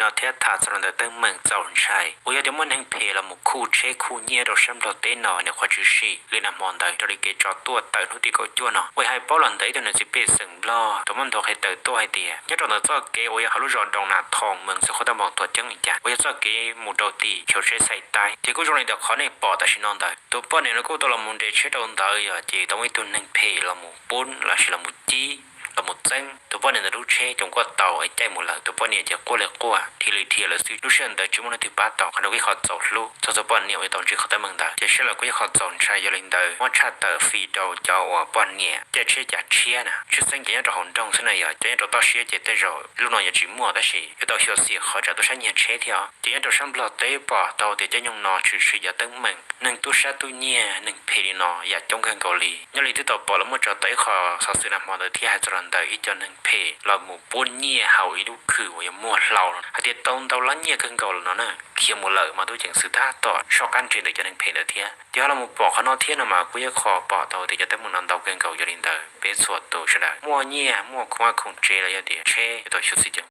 no thiab tham txog los ntawm teeb meem txaus ntshai uas yog tias muaj neeg phem los mus khuj tsheb khuj nyiaj rau sab Nplog teb no nws qhuav tshwm sim li nag hmo ntawd raws li kev tso tuaj tawm hnub tim kaum cuaj no. Uas hais paub los ntawm ib tug niam txiv pej xeem Nplog tau muab nthuav qhia tawm tuaj hais tias nyob rau ntawm txoj kev uas yog hauv lub zos Doo Nas Thoo Mees xeev Khuam Tau Moos tuam ceeb Meskas uas yog txoj kev mus rau tim chaw tsheb Xais Taib ces kuj zoo li ntawm qhov nej pom tam sim no ntawd. Tus poj niam no kuj tau los mus nres tsheb rau ntawd yog ces tau muaj ib tug neeg phem los mus pub los sis los mus cib los mus txeeb tus poj niam ntawd lub tsheb cov nkuaj tau es caij mus lawm. Tus poj niam ces quaj li quaj dhia li dhia lawm xwb. Lub sij hawm ntawd tsis muaj leej twg pab tau, qhov no kuj yog qhov txaus hlub txog tus poj niam uas tau ntsib qhov teeb meem ntawd. Ces saib los kuj yog qhov txaus ntshai. Yog li ntawd muab tshaj tawm fij rau cov uas poj niam caij tsheb cav tshiab na, tshwj xeeb cov nyob rau hauv nroog xwb na. Yog cov nyob rau toj siab ces tej zaum lub no yuav tsis muaj tab sis yuav tau xyuam xim qhov tsam tuaj saib nyiag tsheb thiab os. Ces nyob rau sab Nplog teb pom tau tias caij nyoog no tshwm sim cov teeb meem neeg tub sab tub nyiag neeg phem li no yam coob kawg nkaus li. Nyob li twb tau pom los muaj tso tau ib qho xov xwm nag hmo ntawd thiab hais txog los ntawm ib co neeg phem los mus pub nyiaj hauv ib lub khw uas yog muag hlau no hais tias tau ntau lab nyiaj kawg nkaus no na, khiav mus lawm mas tub ceev xwm tab tom soj qab nrhiav ntawm cov neeg phem ntawd thiab. Ces ho los mus pom qhov no thiab no mas kuj yog qhov pom tau tias cov teeb meem no ntau kawg nkaus. Yog li ntawd peb txhua tus sawv daws muaj nyiaj muaj khoom vaj khoom tsev los yog tias tsheb yuav tau xyuam xim coob.